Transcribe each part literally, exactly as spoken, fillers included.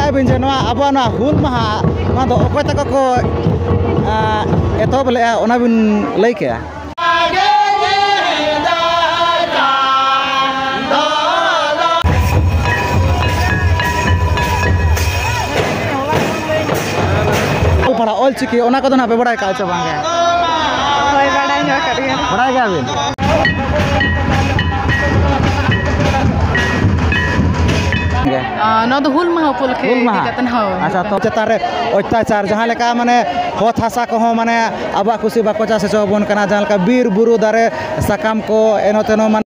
ᱟᱹᱵᱤᱱ ᱡᱮ ᱱᱚᱣᱟ ᱟᱵᱚᱣᱟᱜ ᱱᱚᱣᱟ ᱦᱩᱞ ᱢᱟᱦᱟ, ᱱᱚᱣᱟ ᱫᱚ ᱚᱠᱚᱭ ᱛᱟᱠᱚ ᱠᱚ, ᱟ, ᱮᱛᱚᱦᱚᱵ ᱞᱮᱫᱼᱟ, ᱚᱱᱟ ᱵᱤᱱ ᱞᱟᱹᱭ ᱠᱮᱭᱟ? ᱚᱞ ᱯᱟᱲᱦᱟᱣ, ᱚᱞ ᱪᱤᱠᱤ, ᱚᱱᱟ ᱠᱚᱫᱚ ᱱᱟᱜ ᱯᱮ ᱵᱟᱲᱟᱭ ᱠᱟᱜᱼᱟ ᱥᱮ ᱵᱟᱝ ᱜᱮ? ᱦᱳᱭ, ᱵᱟᱲᱟᱭ ᱧᱚᱜ ᱟᱠᱟᱫ ᱜᱮᱭᱟ᱾ ᱵᱟᱲᱟᱭ ᱜᱮᱭᱟᱵᱤᱱ? ᱜᱮ᱾ ᱟᱸ, ᱱᱚᱣᱟ ᱫᱚ ᱦᱩᱞ ᱢᱟᱦᱟ ᱩᱯᱚᱞᱚᱠᱠᱷᱮ ᱦᱩᱞ ᱢᱟᱦᱟ? ᱤᱫᱤ ᱠᱟᱛᱮ, ᱦᱳᱭ᱾ ᱟᱪᱪᱷᱟ, ᱛᱚ ᱪᱮᱛᱟᱱ ᱨᱮ ᱚᱛᱛᱟᱪᱟᱨ, ᱡᱟᱦᱟᱸ ᱞᱮᱠᱟ ᱢᱟᱱᱮ ᱚᱛ ᱦᱟᱥᱟ ᱠᱚᱦᱚᱸ ᱢᱟᱱᱮ ᱟᱵᱚᱣᱟᱜ ᱠᱩᱥᱤ ᱵᱟᱠᱚ ᱪᱟᱥ ᱦᱚᱪᱚ ᱟᱵᱚᱱ ᱠᱟᱱᱟ, ᱡᱟᱦᱟᱸ ᱞᱮᱠᱟ ᱵᱤᱨ ᱵᱩᱨᱩ ᱫᱟᱨᱮ ᱥᱟᱠᱟᱢ ᱠᱚ ᱮᱱᱚ ᱛᱮᱱᱚ ᱢᱟᱱᱮ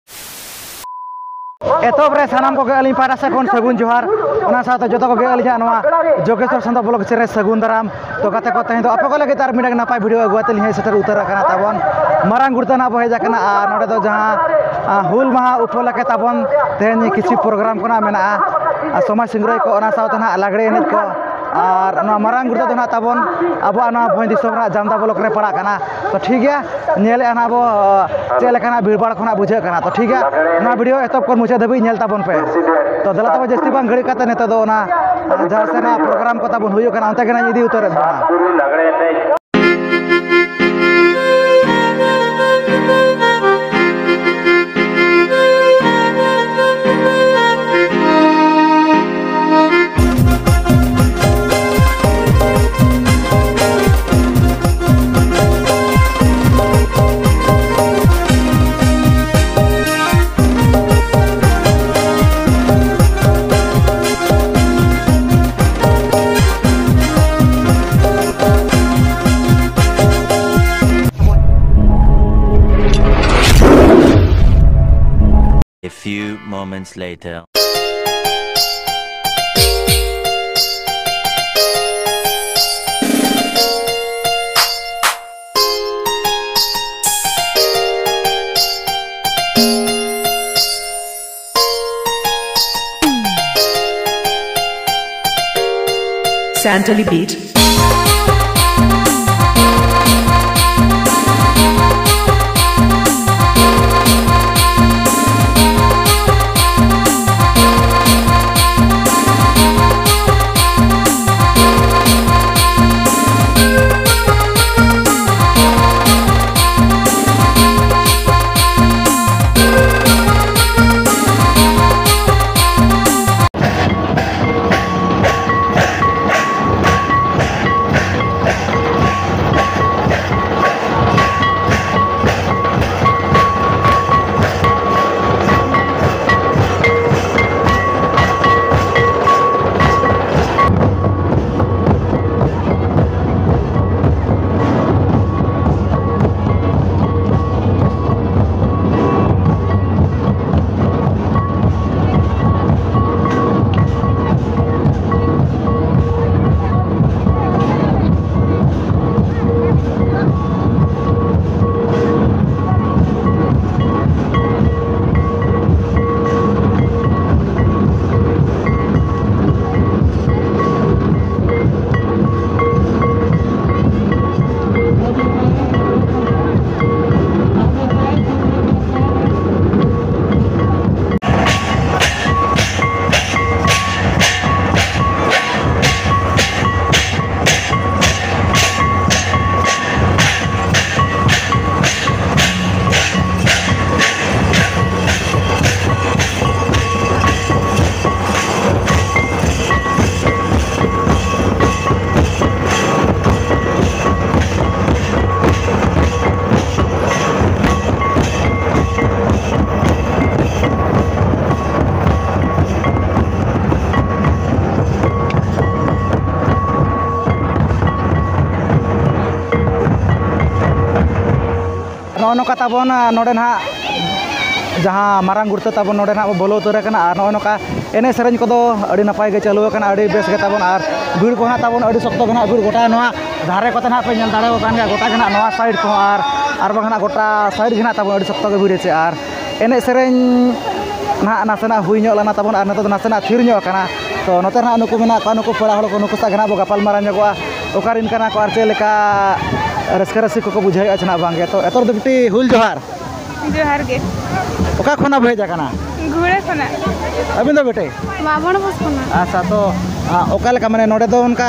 ᱮᱛᱚᱦᱚᱵ ᱨᱮ ᱥᱟᱱᱟᱢ ᱠᱚᱜᱮ ᱟᱹᱞᱤᱧ ᱯᱟᱦᱴᱟ ᱥᱮᱫ ᱠᱷᱚᱱ ᱥᱟᱹᱜᱩᱱ ᱡᱚᱦᱟᱨ, ᱚᱱᱟ ᱥᱟᱶᱛᱮ ᱡᱚᱛᱚ ᱠᱚᱜᱮ ᱟᱹᱞᱤᱧᱟᱜ ᱱᱚᱣᱟ ᱡᱳᱜᱮᱥᱣᱚᱨ ᱥᱟᱱᱛᱚ ᱵᱞᱚᱜ ᱪᱮᱱᱮᱞ ᱥᱟᱹᱜᱩᱱ ᱫᱟᱨᱟᱢ᱾ ᱛᱚ ᱜᱟᱛᱮ ᱠᱚ, ᱛᱮᱦᱮᱧ ᱫᱚ ᱟᱯᱮ ᱠᱚ ᱞᱟᱹᱜᱤᱫ ᱟᱨ ᱢᱤᱫᱴᱟᱝ ᱱᱟᱯᱟᱭ ᱵᱷᱤᱰᱤᱭᱳ ᱟᱹᱜᱩ ᱠᱟᱛᱮ ᱞᱤᱧ ᱦᱮᱡ ᱥᱮᱴᱮᱨ ᱩᱛᱟᱹᱨ ᱟᱠᱟᱱᱟ ᱛᱟᱵᱚᱱ᱾ ᱢᱟᱨᱟᱝ ᱜᱩᱲᱫᱟᱹ ᱱᱟᱜ ᱵᱚ ᱦᱮᱡ ᱟᱠᱟᱱᱟ ᱟᱨ ᱱᱚᱰᱮ ᱫᱚ ᱡᱟᱦᱟᱸ, ᱟ, ᱦᱩᱞ ᱢᱟᱦᱟ ᱩᱯᱚᱞᱚᱠᱠᱷᱮ ᱛᱟᱵᱚᱱ ᱛᱮᱦᱮᱧ ᱠᱤᱪᱷᱩ ᱯᱨᱳᱜᱨᱟᱢ ᱠᱚ ᱱᱟᱜ ᱢᱮᱱᱟᱜᱼᱟ᱾ ᱟᱨ ᱥᱚᱢᱟᱡᱽ ᱥᱤᱝᱨᱟᱹᱭ ᱠᱚ, ᱚᱱᱟ ᱥᱟᱶᱛᱮ ᱱᱟᱜ ᱞᱟᱜᱽᱲᱮ ᱮᱱᱮᱡ ᱠᱚ᱾ ᱟᱨ ᱱᱚᱣᱟ ᱢᱟᱨᱟᱝ ᱜᱩᱲᱫᱟᱹ ᱫᱚ ᱱᱟᱜ ᱛᱟᱵᱚᱱ ᱟᱵᱚᱣᱟᱜ ᱱᱚᱣᱟ ᱵᱷᱚᱸᱡᱽ ᱫᱤᱥᱚᱢ ᱨᱮᱱᱟᱜ ᱡᱟᱢᱫᱟ ᱵᱞᱚᱠ ᱨᱮ ᱯᱟᱲᱟᱜ ᱠᱟᱱᱟ᱾ ᱛᱚ ᱴᱷᱤᱠ ᱜᱮᱭᱟ, ᱧᱮᱞᱮᱫᱼᱟ ᱱᱟᱜ ᱵᱚ, ᱪᱮᱫ ᱞᱮᱠᱟᱱᱟᱜ ᱵᱷᱤᱲᱵᱷᱟᱲ ᱠᱷᱚᱱᱟᱜ ᱵᱩᱡᱷᱟᱹᱜ ᱠᱟᱱᱟ᱾ ᱛᱚ ᱴᱷᱤᱠ ᱜᱮᱭᱟ, ᱱᱚᱣᱟ ᱵᱷᱤᱰᱤᱭᱳ ᱮᱛᱚᱦᱚᱵ ᱠᱷᱚᱱ ᱢᱩᱪᱟᱹᱫ ᱫᱷᱟᱹᱵᱤᱡ ᱧᱮᱞ ᱛᱟᱵᱚᱱ ᱯᱮ᱾ ᱛᱚ ᱫᱮᱞᱟ ᱛᱚᱵᱮ ᱡᱟᱹᱥᱛᱤ ᱵᱟᱝ ᱜᱷᱟᱹᱲᱤᱡ ᱠᱟᱛᱮ ᱱᱤᱛᱚᱜ ᱫᱚ ᱚᱱᱟ ᱡᱟᱦᱟᱸ ᱥᱮᱫ ᱱᱟᱜ ᱯᱨᱳᱜᱨᱟᱢ ᱠᱚ ᱛᱟᱵᱚᱱ ᱦᱩᱭᱩᱜ ᱠᱟᱱᱟ, ᱚᱱᱛᱮ ᱜᱮ ᱱᱟᱜ ᱤᱧ ᱤᱫᱤ ᱩᱛᱟᱹᱨᱮᱫ ᱵᱚᱱᱟ᱾ A few moments later. Santali beat. ᱱᱚᱝᱠᱟ ᱛᱟᱵᱚᱱ, ᱱᱚᱰᱮ ᱱᱟᱦᱟᱜ ᱡᱟᱦᱟᱸ ᱢᱟᱨᱟᱝ ᱜᱩᱲᱛᱟᱹ ᱛᱟᱵᱚᱱ, ᱱᱚᱰᱮ ᱱᱟᱦᱟᱜ ᱵᱚ ᱵᱚᱞᱚ ᱩᱛᱟᱹᱨ ᱟᱠᱟᱱᱟ᱾ ᱟᱨ ᱱᱚᱜᱼᱚᱭ ᱱᱚᱝᱠᱟ ᱮᱱᱮᱡ ᱥᱮᱨᱮᱧ ᱠᱚᱫᱚ ᱟᱹᱰᱤ ᱱᱟᱯᱟᱭ ᱜᱮ ᱪᱟᱹᱞᱩ ᱟᱠᱟᱱᱟ, ᱟᱹᱰᱤ ᱵᱮᱥ ᱜᱮ ᱛᱟᱵᱚᱱ᱾ ᱟᱨ ᱵᱷᱤᱲ ᱠᱚ ᱱᱟᱦᱟᱜ ᱛᱟᱵᱚᱱ ᱟᱹᱰᱤ ᱥᱚᱠᱛᱚ ᱜᱮ ᱱᱟᱦᱟᱜ ᱵᱷᱤᱲ, ᱜᱚᱴᱟ ᱱᱚᱣᱟ ᱫᱷᱟᱨᱮ ᱠᱚᱛᱮ ᱱᱟᱦᱟᱜ ᱯᱮ ᱧᱮᱞ ᱫᱟᱲᱮᱭᱟᱜ ᱠᱟᱱ ᱜᱮᱭᱟ, ᱜᱚᱴᱟ ᱜᱮ ᱱᱟᱦᱟᱜ ᱱᱚᱣᱟ ᱥᱟᱭᱤᱰ ᱠᱚᱦᱚᱸ ᱟᱨ ᱟᱨ ᱵᱟᱝ ᱱᱟᱦᱟᱜ ᱜᱚᱴᱟ ᱥᱟᱭᱤᱰ ᱜᱮ ᱱᱟᱦᱟᱜ ᱛᱟᱵᱚᱱ ᱟᱹᱰᱤ ᱥᱚᱠᱛᱚ ᱜᱮ ᱵᱷᱤᱲ ᱟᱪᱮ᱾ ᱟᱨ ᱮᱱᱮᱡ ᱥᱮᱨᱮᱧ ᱱᱟᱦᱟᱜ ᱱᱟᱥᱮᱱᱟᱜ ᱦᱩᱭ ᱧᱚᱜ ᱞᱮᱱᱟ ᱛᱟᱵᱚᱱ, ᱟᱨ ᱱᱤᱛᱚᱜ ᱫᱚ ᱱᱟᱥᱮᱱᱟᱜ ᱛᱷᱤᱨ ᱧᱚᱜ ᱟᱠᱟᱱᱟ᱾ ᱛᱚ ᱱᱚᱛᱮ ᱨᱮ ᱱᱟᱦᱟᱜ ᱱᱩᱠᱩ ᱢᱮᱱᱟᱜ ᱠᱚᱣᱟ, ᱱᱩᱠᱩ ᱯᱮᱲᱟ ᱦᱚᱲ ᱠᱚ, ᱱᱩᱠᱩ ᱥᱟᱶ ᱜᱮ ᱱᱟᱦᱟᱜ ᱵᱚ ᱜᱟᱯᱟᱞ ᱢᱟᱨᱟᱣ ᱧᱚᱜᱚᱜᱼᱟ, ᱚᱠᱟ ᱨᱮᱱ ᱠᱟᱱᱟ ᱠᱚ ᱟᱨ ᱪᱮᱫ ᱞᱮᱠᱟ ᱨᱟᱹᱥᱠᱟᱹ ᱨᱟᱹᱥᱤ ᱠᱚᱠᱚ ᱵᱩᱡᱷᱟᱹᱣᱮᱫᱼᱟ ᱪᱮ ᱱᱟᱦᱟᱜ ᱵᱟᱝᱜᱮ᱾ ᱛᱚ ᱮᱛᱚᱨ ᱫᱚ ᱵᱤᱴᱤ ᱦᱩᱞ ᱡᱚᱦᱟᱨ᱾ ᱡᱚᱦᱟᱨ ᱜᱮ᱾ ᱚᱠᱟ ᱠᱷᱚᱱᱟᱜ ᱵᱚ ᱦᱮᱡ ᱟᱠᱟᱱᱟ? ᱜᱷᱩᱲᱟᱹ ᱠᱷᱚᱱᱟᱜ᱾ ᱟᱹᱵᱤᱱ ᱫᱚ ᱵᱤᱴᱤ? ᱵᱟᱵᱚᱱ ᱵᱚᱥ ᱠᱷᱚᱱᱟᱜ᱾ ᱟᱪᱪᱷᱟ, ᱛᱚ ᱟ, ᱚᱠᱟ ᱞᱮᱠᱟ, ᱢᱟᱱᱮ ᱱᱚᱰᱮ ᱫᱚ ᱚᱱᱠᱟ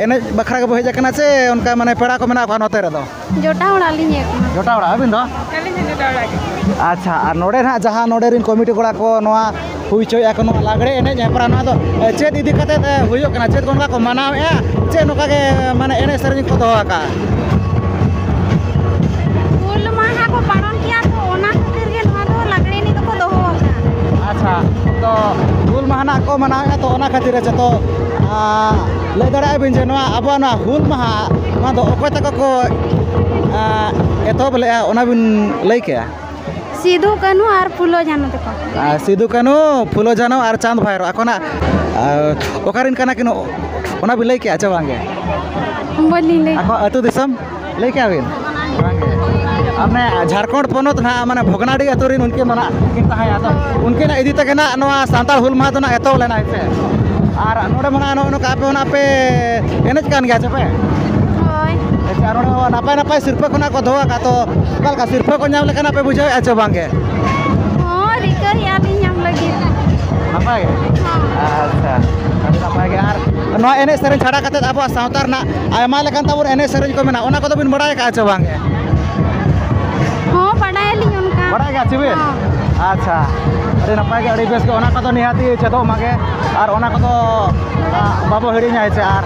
ᱮᱱᱮᱡ ᱵᱟᱠᱷᱨᱟ ᱜᱮᱵᱚ ᱦᱮᱡ ᱟᱠᱟᱱᱟ ᱪᱮ ᱚᱱᱠᱟ ᱢᱟᱱᱮ ᱯᱮᱲᱟ ᱠᱚ ᱢᱮᱱᱟᱜ ᱠᱚᱣᱟ ᱱᱚᱛᱮ ᱨᱮᱫᱚ? ᱡᱚᱴᱟᱣ ᱚᱲᱟᱜ ᱞᱤᱧ ᱦᱮᱡ ᱟᱠᱟᱱᱟ᱾ ᱡᱚᱴᱟᱣ ᱚᱲᱟᱜ, ᱟᱹᱵᱤᱱ ᱫᱚ? ᱟᱹᱞᱤᱧ ᱦᱚᱸ ᱡᱚᱴᱟᱣ ᱚᱲᱟᱜ ᱜᱮ᱾ ᱟᱪᱪᱷᱟ, ᱟᱨ ᱱᱚᱰᱮ ᱱᱟᱦᱟᱜ ᱡᱟᱦᱟᱸ ᱱᱚᱰᱮ ᱨᱮᱱ ᱠᱚᱢᱤᱴᱤ ᱠᱚᱲᱟ ᱠᱚ ᱱᱚᱣᱟ ᱦᱩᱭ ᱦᱚᱪᱚᱭᱮᱫᱼᱟ ᱠᱚ ᱱᱚᱣᱟ ᱞᱟᱜᱽᱲᱮ ᱮᱱᱮᱡ ᱦᱮᱯᱨᱟᱣ, ᱱᱚᱣᱟ ᱫᱚ, ᱮ, ᱪᱮᱫ ᱤᱫᱤ ᱠᱟᱛᱮᱫ, ᱮ, ᱦᱩᱭᱩᱜ ᱠᱟᱱᱟ? ᱪᱮᱫ ᱠᱚ ᱚᱱᱠᱟ ᱠᱚ ᱢᱟᱱᱟᱣᱮᱫᱼᱟ? ᱪᱮᱫ ᱱᱚᱝᱠᱟ ᱜᱮ, ᱢᱟᱱᱮ, ᱮᱱᱮᱡ ᱥᱮᱨᱮᱧ ᱠᱚ ᱫᱚᱦᱚ ᱟᱠᱟᱫᱼᱟ? ᱦᱩᱞ ᱢᱟᱦᱟ ᱠᱚ ᱯᱟᱞᱚᱱ ᱠᱮᱜᱼᱟ, ᱛᱚ ᱚᱱᱟ ᱠᱷᱟᱹᱛᱤᱨ ᱜᱮ ᱱᱚᱣᱟ ᱫᱚ ᱞᱟᱜᱽᱲᱮ ᱮᱱᱮᱡ ᱫᱚᱠᱚ ᱫᱚᱦᱚ ᱟᱠᱟᱫᱼᱟ᱾ ᱟᱪᱪᱷᱟ, ᱛᱚ ᱦᱩᱞ ᱢᱟᱦᱟ ᱱᱟᱜ ᱠᱚ ᱢᱟᱱᱟᱣᱮᱫᱼᱟ, ᱛᱚ ᱚᱱᱟ ᱠᱷᱟᱹᱛᱤᱨ ᱨᱮ ᱡᱚᱛᱚ, ᱟ, ᱞᱟᱹᱭ ᱫᱟᱲᱮᱭᱟᱜᱼᱟ ᱵᱤᱱ ᱡᱮ ᱱᱚᱣᱟ ᱟᱵᱚᱣᱟᱜ ᱱᱚᱣᱟ ᱦᱩᱞ ᱢᱟᱦᱟ, ᱱᱚᱣᱟ ᱫᱚ ᱚᱠᱚᱭ ᱛᱟᱠᱚ ᱠᱚ, ᱟ, ᱮᱛᱚᱦᱚᱵ ᱞᱮᱫᱼᱟ, ᱚᱱᱟ ᱵᱤᱱ ᱞᱟᱹᱭ ᱠᱮᱭᱟ? ᱥᱤᱫᱩ, ᱠᱟᱹᱱᱦᱩ ᱟᱨ ᱯᱷᱩᱞᱳ, ᱡᱷᱟᱱᱚ ᱛᱟᱠᱚ᱾ ᱟᱨ ᱥᱤᱫᱩ, ᱠᱟᱹᱱᱦᱩ, ᱯᱷᱩᱞᱳ, ᱡᱷᱟᱱᱚ ᱟᱨ ᱪᱟᱸᱫᱽ, ᱵᱷᱟᱭᱨᱳ, ᱟᱠᱚ ᱱᱟᱜ, ᱟᱨ ᱚᱠᱟᱨᱮᱱ ᱠᱟᱱᱟ ᱠᱤᱱ, ᱚᱱᱟ ᱵᱤᱱ ᱞᱟᱹᱭ ᱠᱮᱜᱼᱟ ᱪᱮ ᱵᱟᱝᱜᱮ? ᱵᱟᱹᱞᱤᱧ ᱞᱟᱹᱭ᱾ ᱟᱠᱚ ᱟᱹᱛᱩ ᱫᱤᱥᱚᱢ ᱞᱟᱹᱭ ᱠᱮᱜᱼᱟ ᱵᱤᱱ? ᱵᱟᱝᱜᱮ᱾ ᱟᱨ ᱢᱟᱱᱮ ᱡᱷᱟᱲᱠᱷᱚᱸᱰ ᱯᱚᱱᱚᱛ ᱱᱟᱦᱟᱜ, ᱢᱟᱱᱮ ᱵᱷᱚᱜᱽᱱᱟᱰᱤ ᱟᱹᱛᱩ ᱨᱮᱱ ᱩᱱᱠᱤᱱ ᱫᱚ ᱱᱟᱦᱟᱜ ᱠᱤᱱ ᱛᱟᱦᱮᱸᱭᱟ᱾ ᱟᱫᱚ ᱩᱱᱠᱤᱱᱟᱜ ᱤᱫᱤ ᱛᱮᱜᱮ ᱱᱟᱦᱟᱜ ᱱᱚᱣᱟ ᱥᱟᱱᱛᱟᱲ ᱦᱩᱞ ᱢᱟᱦᱟ ᱫᱚ ᱱᱟᱦᱟᱜ ᱮᱛᱚᱦᱚᱵ ᱞᱮᱱᱟ, ᱦᱮᱸ ᱥᱮ? ᱟᱨ ᱱᱚᱰᱮ ᱢᱟ ᱱᱟᱦᱟᱜ ᱱᱚᱜᱼᱚ ᱱᱚᱝᱠᱟ ᱟᱯᱮ ᱦᱚᱸ ᱱᱟᱦᱟᱜ ᱯᱮ ᱮᱱᱮᱡ ᱠᱟᱱ ᱜᱮᱭᱟ ᱪᱮ ᱯᱮ? ᱦᱳᱭ᱾ ᱟᱪᱪᱷᱟ, ᱱᱚᱰᱮ ᱦᱚᱸ ᱱᱟᱯᱟᱭ ᱱᱟᱯᱟᱭ ᱥᱤᱨᱯᱟᱹ ᱠᱚ ᱱᱟᱦᱟᱜ ᱠᱚ ᱫᱚᱦᱚ ᱟᱠᱟᱫ, ᱛᱚ ᱚᱠᱟ ᱞᱮᱠᱟ ᱥᱤᱨᱯᱟᱹ ᱠᱚ ᱧᱟᱢ ᱞᱮᱠᱟᱱᱟᱜ ᱯᱮ ᱵᱩᱡᱷᱟᱹᱣᱮᱫᱼᱟ ᱪᱮ ᱵᱟᱝᱜᱮ? ᱦᱚᱸ, ᱨᱤᱠᱟᱹᱭᱮᱫᱼᱟ ᱞᱤᱧ ᱧᱟᱢ ᱞᱟᱹᱜᱤᱫ᱾ ᱱᱟᱯᱟᱭ ᱜᱮ? ᱦᱚᱸ᱾ ᱟᱪᱪᱷᱟ, ᱟᱹᱰᱤ ᱱᱟᱯᱟᱭ ᱜᱮ᱾ ᱟᱨ ᱱᱚᱣᱟ ᱮᱱᱮᱡ ᱥᱮᱨᱮᱧ ᱪᱷᱟᱰᱟ ᱠᱟᱛᱮᱫ ᱟᱵᱚᱣᱟᱜ ᱥᱟᱶᱛᱟ ᱨᱮᱱᱟᱜ ᱟᱭᱢᱟ ᱞᱮᱠᱟᱱ ᱛᱟᱵᱚᱱ ᱮᱱᱮᱡ ᱥᱮᱨᱮᱧ ᱠᱚ ᱢᱮᱱᱟᱜᱼᱟ, ᱚᱱᱟ ᱠᱚᱫᱚ ᱵᱤᱱ ᱵᱟᱲᱟᱭ ᱟᱠᱟᱫᱼᱟ ᱪᱮ ᱵᱟᱝ ᱜᱮ? ᱦᱚᱸ, ᱵᱟᱰᱟᱭᱟᱞᱤᱧ ᱚᱱᱠᱟ᱾ ᱵᱟᱲᱟᱭ ᱜᱮᱭᱟ ᱪᱮ ᱵᱤᱱ? ᱦᱚᱸ᱾ ᱟᱪᱪᱷᱟ, ᱟᱹᱰᱤ ᱱᱟᱯᱟᱭ ᱜᱮ, ᱟᱹᱰᱤ ᱵᱮᱥ ᱜᱮ᱾ ᱚᱱᱟ ᱠᱚᱫᱚ ᱱᱤᱦᱟᱹᱛᱤ ᱪᱮᱫᱚᱜ ᱢᱟᱜᱮ, ᱟᱨ ᱚᱱᱟ ᱠᱚᱫᱚ, ᱟ, ᱵᱟᱵᱚ ᱦᱤᱲᱤᱧᱟ, ᱦᱮᱸ ᱥᱮ? ᱟᱨ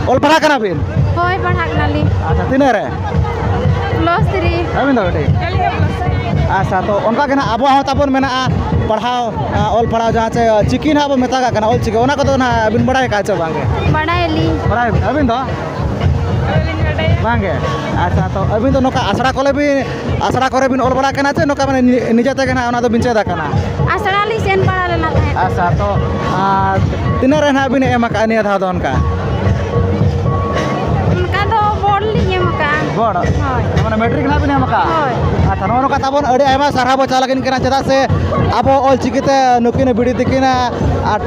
ᱚᱞ ᱯᱟᱲᱦᱟᱜ ᱠᱟᱱᱟ ᱵᱤᱱ? ᱦᱳᱭ, ᱯᱟᱲᱦᱟᱜ ᱠᱟᱱᱟᱞᱤᱧ᱾ ᱟᱪᱪᱷᱟ, ᱛᱤᱱᱟᱹᱜ ᱨᱮ? Plus three. ᱟᱹᱵᱤᱱ ᱫᱚ ᱠᱟᱹᱴᱤᱡ? ᱟᱪᱪᱷᱟ, ᱛᱚ ᱚᱱᱠᱟ ᱜᱮ ᱱᱟᱦᱟᱜ ᱟᱵᱚᱣᱟᱜ ᱦᱚᱸ ᱛᱟᱵᱚᱱ ᱢᱮᱱᱟᱜᱼᱟ ᱯᱟᱲᱦᱟᱣ, ᱟ, ᱚᱞ ᱯᱟᱲᱦᱟᱣ, ᱡᱟᱦᱟᱸ ᱪᱮ ᱪᱤᱠᱤ ᱱᱟᱦᱟᱜ ᱵᱚᱱ ᱢᱮᱛᱟᱜᱟᱜ ᱠᱟᱱᱟ, ᱚᱞ ᱪᱤᱠᱤ, ᱚᱱᱟ ᱠᱚᱫᱚ ᱱᱟᱦᱟᱜ ᱵᱤᱱ ᱵᱟᱲᱟᱭ ᱟᱠᱟᱫᱼᱟ ᱪᱮ ᱵᱟᱝ ᱜᱮ? ᱵᱟᱲᱟᱭᱟᱞᱤᱧ᱾ ᱵᱟᱲᱟᱭ ᱟᱹᱵᱤᱱ? ᱟᱹᱵᱤᱱ ᱫᱚ? ᱵᱟᱹᱞᱤᱧ ᱵᱟᱰᱟᱭᱟ᱾ ᱵᱟᱝ ᱜᱮ? ᱟᱪᱪᱷᱟ, ᱛᱚ ᱟᱹᱵᱤᱱ ᱫᱚ ᱱᱚᱝᱠᱟ ᱟᱥᱲᱟ ᱠᱚᱨᱮ ᱵᱤᱱ, ᱟᱥᱲᱟ ᱠᱚᱨᱮ ᱵᱤᱱ ᱚᱞ ᱵᱟᱲᱟ ᱠᱟᱱᱟ ᱪᱮ ᱱᱚᱝᱠᱟ ᱢᱟᱱᱮ ᱱᱤ-, ᱱᱤᱡᱮ ᱛᱮᱜᱮ ᱱᱟᱦᱟᱜ ᱚᱱᱟ ᱫᱚ ᱵᱤᱱ ᱪᱮᱫ ᱟᱠᱟᱱᱟ? ᱟᱥᱲᱟ ᱞᱤᱧ ᱥᱮᱱ ᱵᱟᱲᱟ ᱞᱮᱱᱟ ᱛᱟᱦᱮᱸᱫ᱾ ᱟᱪᱪᱷᱟ, ᱛᱚ, ᱟᱨ ᱛᱤᱱᱟᱹᱜ ᱨᱮ ᱱᱟᱦᱟᱜ ᱵᱤᱱ ᱮᱢ ᱟᱠᱟᱫᱼᱟ ᱱᱤᱭᱟᱹ ᱫᱷᱟᱣ ᱫᱚ ᱚᱱᱠᱟ? ᱚᱱᱠᱟ ᱫᱚ ᱵᱚᱰ ᱞᱤᱧ ᱮᱢ ᱟᱠᱟᱫᱼᱟ᱾ ᱵᱚᱰ? ᱦᱳᱭ᱾ ᱢᱟᱱᱮ ᱢᱮᱴᱨᱤᱠ ᱱᱟᱦᱟᱜ ᱵᱤᱱ ᱮᱢ ᱟᱠᱟᱫᱼᱟ? ᱦᱳᱭ᱾ ᱟᱪᱪᱷᱟ, ᱱᱚᱜᱼᱚ ᱱᱚᱝᱠᱟ ᱛᱟᱵᱚᱱ ᱟᱹᱰᱤ ᱟᱭᱢᱟ ᱥᱟᱨᱦᱟᱣ ᱵᱚ ᱪᱟᱞ ᱟᱹᱠᱤᱱ ᱠᱟᱱᱟ, ᱪᱮᱫᱟᱜ ᱥᱮ ᱟᱵᱚ ᱚᱞ ᱪᱤᱠᱤ ᱛᱮ ᱱᱩᱠᱤᱱ ᱵᱤᱴᱤ ᱛᱤᱠᱤᱱ ᱟᱨ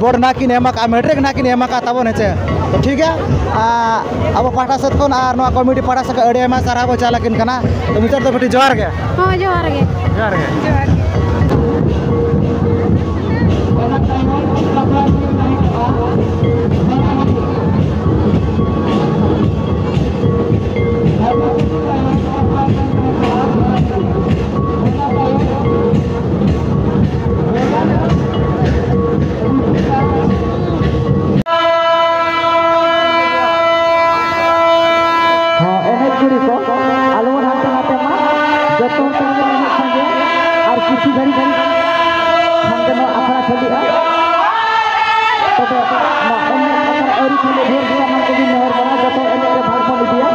ᱵᱚᱰ ᱱᱟᱦᱟᱜ ᱠᱤᱱ ᱮᱢ ᱟᱠᱟᱫᱼᱟ, ᱢᱮᱴᱨᱤᱠ ᱱᱟᱦᱟᱜ ᱠᱤᱱ ᱮᱢ ᱟᱠᱟᱫᱼᱟ ᱛᱟᱵᱚᱱ, ᱦᱮᱸ ᱪᱮ? ᱛᱚ ᱴᱷᱤᱠ ᱜᱮᱭᱟ, ᱟᱨ ᱟᱵᱚ ᱯᱟᱦᱴᱟ ᱥᱮᱫ ᱠᱷᱚᱱ ᱟᱨ ᱱᱚᱣᱟ ᱠᱚᱢᱤᱴᱤ ᱯᱟᱦᱴᱟ ᱥᱮᱫ ᱠᱷᱚᱱ ᱟᱹᱰᱤ ᱟᱭᱢᱟ ᱥᱟᱨᱦᱟᱣ ᱵᱚ ᱪᱟᱞ ᱟᱹᱠᱤᱱ ᱠᱟᱱᱟ᱾ ᱛᱚ ᱢᱩᱪᱟᱹᱫ ᱨᱮᱫᱚ ᱵᱤᱴᱤ ᱡᱚᱦᱟᱨ ᱜᱮ᱾ ᱦᱚᱸ, ᱡᱚᱦᱟᱨ ᱜᱮ᱾ ᱡᱚᱦᱟᱨ ᱜᱮ᱾ ᱡᱚᱦᱟᱨ ᱜᱮ᱾ ᱦᱚᱸ, ᱮᱱᱮᱡ ᱠᱩᱲᱤ ᱠᱚ, ᱟᱞᱚ ᱵᱚᱱ ᱦᱟᱱᱛᱮ ᱱᱟᱛᱮ ᱢᱟ, ᱡᱚᱛᱚ ᱦᱚᱲ ᱛᱮᱵᱚᱱ ᱮᱱᱮᱡ ᱠᱷᱟᱱ ᱜᱮ, ᱟᱨ ᱠᱤᱪᱷᱩ ᱜᱷᱟᱹᱲᱤᱡ ᱠᱷᱟᱱ ᱜᱮ ᱱᱚᱣᱟ ᱟᱠᱷᱲᱟ ᱪᱟᱹᱞᱩᱜᱼᱟ᱾ ᱛᱚᱵᱮ ᱱᱚᱣᱟ ᱮᱱᱮᱡ ᱟᱠᱷᱲᱟ ᱟᱹᱣᱨᱤ ᱠᱷᱟᱱ ᱜᱮ ᱰᱷᱮᱨ ᱜᱮᱭᱟ, ᱢᱟ ᱠᱚᱵᱤᱱ ᱱᱮᱦᱚᱨ ᱠᱟᱱᱟ, ᱡᱚᱛᱚ ᱮᱱᱮᱡ ᱨᱮ ᱵᱷᱟᱜᱽ ᱵᱚᱱ ᱤᱫᱤᱭᱟ᱾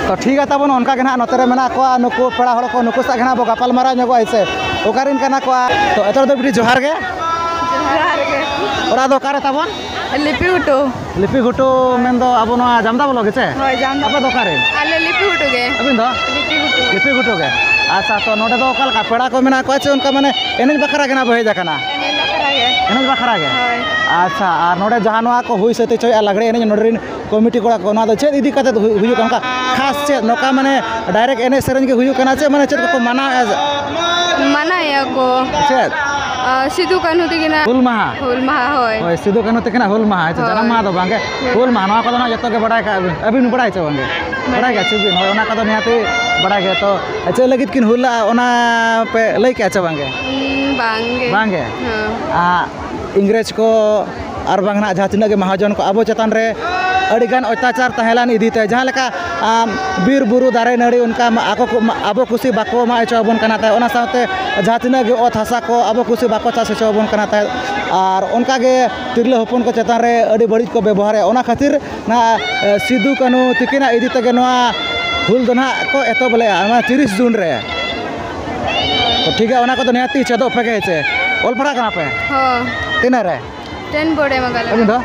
ᱛᱚ ᱴᱷᱤᱠ ᱜᱮᱭᱟ ᱛᱟᱵᱚᱱ, ᱚᱱᱠᱟ ᱜᱮ ᱱᱟᱦᱟᱜ ᱱᱚᱛᱮ ᱨᱮ ᱢᱮᱱᱟᱜ ᱠᱚᱣᱟ ᱱᱩᱠᱩ ᱯᱮᱲᱟ ᱦᱚᱲ ᱠᱚ, ᱱᱩᱠᱩ ᱥᱟᱶ ᱜᱮ ᱱᱟᱦᱟᱜ ᱵᱚ ᱜᱟᱯᱟᱞ ᱢᱟᱨᱟᱣ ᱧᱚᱜᱚᱜᱼᱟ, ᱦᱮᱸ ᱥᱮ? ᱚᱠᱟᱨᱮᱱ ᱠᱟᱱᱟ ᱠᱚ? ᱛᱚ ᱮᱛᱚᱦᱚᱵ ᱫᱚ ᱵᱤᱴᱤ ᱡᱚᱦᱟᱨ ᱜᱮ᱾ ᱡᱚᱦᱟᱨ ᱜᱮ᱾ ᱚᱲᱟᱜ ᱫᱚ ᱚᱠᱟᱨᱮ ᱛᱟᱵᱚᱱ? ᱞᱤᱯᱤ ᱜᱷᱩᱴᱩ᱾ ᱞᱤᱯᱤ ᱜᱷᱩᱴᱩ ᱢᱮᱱᱫᱚ ᱟᱵᱚ ᱱᱚᱣᱟ ᱡᱟᱢᱫᱟ ᱵᱞᱚᱠ ᱜᱮ ᱪᱮ? ᱦᱳᱭ, ᱡᱟᱢᱫᱟ᱾ ᱟᱯᱮ ᱫᱚ ᱚᱠᱟᱨᱮ? ᱟᱞᱮ ᱞᱤᱯᱤ ᱜᱷᱩᱴᱩ ᱜᱮ᱾ ᱟᱹᱵᱤᱱ ᱫᱚ? ᱞᱤᱯᱤ ᱜᱷᱩᱴᱩ᱾ ᱞᱤᱯᱤ ᱜᱷᱩᱴᱩ ᱜᱮ᱾ ᱟᱪᱪᱷᱟ, ᱛᱚ ᱱᱚᱰᱮ ᱫᱚ ᱚᱠᱟ ᱞᱮᱠᱟ ᱯᱮᱲᱟ ᱠᱚ ᱢᱮᱱᱟᱜ ᱠᱚᱣᱟ ᱪᱮ ᱚᱱᱠᱟ ᱢᱟᱱᱮ ᱮᱱᱮᱡ ᱵᱟᱠᱷᱨᱟ ᱜᱮ ᱱᱟᱜ ᱵᱚ ᱦᱮᱡ ᱟᱠᱟᱱᱟ? ᱮᱱᱮᱡ ᱵᱟᱠᱷᱨᱟ ᱮᱱᱮᱡ ᱵᱟᱠᱷᱨᱟ ᱜᱮ? ᱦᱳᱭ᱾ ᱟᱪᱪᱷᱟ, ᱟᱨ ᱱᱚᱰᱮ ᱡᱟᱦᱟᱸ ᱱᱚᱣᱟ ᱠᱚ ᱦᱩᱭ ᱥᱟᱹᱛ ᱦᱚᱪᱚᱭᱮᱫᱼᱟ ᱞᱟᱜᱽᱲᱮ ᱮᱱᱮᱡ ᱱᱚᱰᱮ ᱨᱮᱱ ᱠᱚᱢᱤᱴᱤ ᱠᱚᱲᱟ ᱠᱚ, ᱱᱚᱣᱟ ᱫᱚ ᱪᱮᱫ ᱤᱫᱤ ᱠᱟᱛᱮ ᱦᱩᱭ-, ᱦᱩᱭᱩᱜ ᱠᱟᱱᱟ? ᱚᱱᱠᱟ ᱠᱷᱟᱥ ᱪᱮᱫ ᱱᱚᱝᱠᱟ ᱢᱟᱱᱮ ᱰᱟᱭᱨᱮᱠᱴ ᱮᱱᱮᱡ ᱥᱮᱨᱮᱧ ᱜᱮ ᱦᱩᱭᱩᱜ ᱠᱟᱱᱟ ᱪᱮ ᱢᱟᱱᱮ ᱪᱮᱫ ᱠᱚᱠᱚ ᱢᱟᱱᱟᱣᱮᱫᱼᱟ? ᱢᱟᱱᱟᱣᱮᱫᱼᱟ ᱠᱚ᱾ ᱪᱮᱫ? ᱟᱨ ᱥᱤᱫᱩ ᱠᱟᱹᱱᱦᱩ ᱛᱟᱹᱠᱤᱱᱟᱜ ᱦᱩᱞ ᱢᱟᱦᱟ? ᱦᱩᱞ ᱢᱟᱦᱟ, ᱦᱳᱭ᱾ ᱦᱳᱭ, ᱥᱤᱫᱩ ᱠᱟᱹᱱᱦᱩ ᱛᱟᱹᱠᱤᱱᱟᱜ ᱦᱩᱞ ᱢᱟᱦᱟ, ᱦᱮᱸ ᱥᱮ? ᱦᱳᱭ᱾ ᱡᱟᱱᱟᱢ ᱢᱟᱦᱟ ᱫᱚ ᱵᱟᱝ ᱜᱮ? ᱦᱩᱸ᱾ ᱦᱩᱞ ᱢᱟᱦᱟ, ᱱᱚᱣᱟ ᱠᱚᱫᱚ ᱱᱟᱜ ᱡᱚᱛᱚ ᱜᱮ ᱵᱟᱲᱟᱭ ᱠᱟᱜ ᱵᱤᱱ? ᱟᱹᱵᱤᱱ ᱵᱟᱲᱟᱭ ᱪᱮ ᱵᱟᱝ ᱜᱮ? ᱵᱟᱲᱟᱭ᱾ ᱵᱟᱲᱟᱭ ᱜᱮᱭᱟ ᱪᱮ ᱵᱤᱱ? ᱦᱳᱭ, ᱚᱱᱟ ᱠᱚᱫᱚ ᱱᱤᱦᱟᱹᱛᱤ ᱵᱟᱲᱟᱭ ᱜᱮ᱾ ᱛᱚ ᱪᱮᱫ ᱞᱟᱹᱜᱤᱫ ᱠᱤᱱ ᱦᱩᱞ ᱞᱟᱜᱼᱟ, ᱚᱱᱟ ᱯᱮ ᱞᱟᱹᱭ ᱠᱮᱜᱼᱟ ᱪᱮ ᱵᱟᱝ ᱜᱮ? ᱦᱩᱸ, ᱵᱟᱝ ᱜᱮ᱾ ᱵᱟᱝ ᱜᱮ? ᱦᱮᱸ᱾ ᱟᱸ, ᱤᱝᱨᱮᱡᱽ ᱠᱚ ᱟᱨ ᱵᱟᱝ ᱱᱟᱜ ᱡᱟᱦᱟᱸ ᱛᱤᱱᱟᱹᱜ ᱜᱮ ᱢᱟᱦᱟᱡᱚᱱ ᱠᱚ ᱟᱵᱚ ᱪᱮᱛᱟᱱ ᱨᱮ ᱟᱹᱰᱤᱜᱟᱱ ᱚᱛᱛᱟᱪᱟᱨ ᱛᱟᱦᱮᱸ ᱞᱮᱱ ᱤᱫᱤ ᱛᱮ, ᱡᱟᱦᱟᱸ ᱞᱮᱠᱟ, ᱟᱢ, ᱵᱤᱨ ᱵᱩᱨᱩ ᱫᱟᱨᱮ ᱱᱟᱹᱲᱤ ᱚᱱᱠᱟ ᱢᱟ ᱟᱠᱚ ᱠᱚ ᱢᱟ, ᱟᱵᱚ ᱠᱩᱥᱤ ᱵᱟᱠᱚ ᱮᱢᱟ ᱦᱚᱪᱚ ᱟᱵᱚᱱ ᱠᱟᱱᱟ ᱛᱟᱦᱮᱸᱫ, ᱚᱱᱟ ᱥᱟᱶᱛᱮ ᱡᱟᱦᱟᱸ ᱛᱤᱱᱟᱹᱜ ᱜᱮ ᱚᱛ ᱦᱟᱥᱟ ᱠᱚ ᱟᱵᱚ ᱠᱩᱥᱤ ᱵᱟᱠᱚ ᱪᱟᱥ ᱦᱚᱪᱚ ᱟᱵᱚᱱ ᱠᱟᱱᱟ ᱛᱟᱦᱮᱸᱫ, ᱟᱨ ᱚᱱᱠᱟ ᱜᱮ ᱛᱤᱨᱞᱟᱹ ᱦᱚᱯᱚᱱ ᱠᱚ ᱪᱮᱛᱟᱱ ᱨᱮ ᱟᱹᱰᱤ ᱵᱟᱹᱲᱤᱡ ᱠᱚ ᱵᱮᱵᱚᱦᱟᱨᱮᱫ, ᱚᱱᱟ ᱠᱷᱟᱹᱛᱤᱨ ᱱᱟ, ᱮ, ᱥᱤᱫᱩ ᱠᱟᱹᱱᱦᱩ ᱛᱤᱠᱤᱱᱟᱜ ᱤᱫᱤ ᱛᱮᱜᱮ ᱱᱚᱣᱟ ᱦᱩᱞ ᱫᱚ ᱱᱟᱦᱟᱜ ᱠᱚ ᱮᱛᱚᱦᱚᱵ ᱞᱮᱫᱼᱟ, ᱚᱱᱟ ᱛᱤᱨᱤᱥ ᱡᱩᱱ ᱨᱮ᱾ ᱛᱚ ᱴᱷᱤᱠ ᱜᱮᱭᱟ, ᱚᱱᱟ ᱠᱚᱫᱚ ᱱᱤᱦᱟᱹᱛᱤ ᱪᱮᱫᱚᱜ ᱯᱮ ᱜᱮ, ᱦᱮᱸ ᱪᱮ? ᱚᱞ ᱯᱟᱲᱦᱟᱜ ᱠᱟᱱᱟ ᱯᱮ? ᱦᱚᱸ᱾ ᱛᱤᱱᱟᱹᱜ ᱨᱮ? ᱴᱮᱱ ᱵᱳᱨᱰ ᱮᱢ ᱟᱠᱟᱫ ᱞᱮ᱾ ᱟᱹᱵᱤᱱ ᱫᱚ?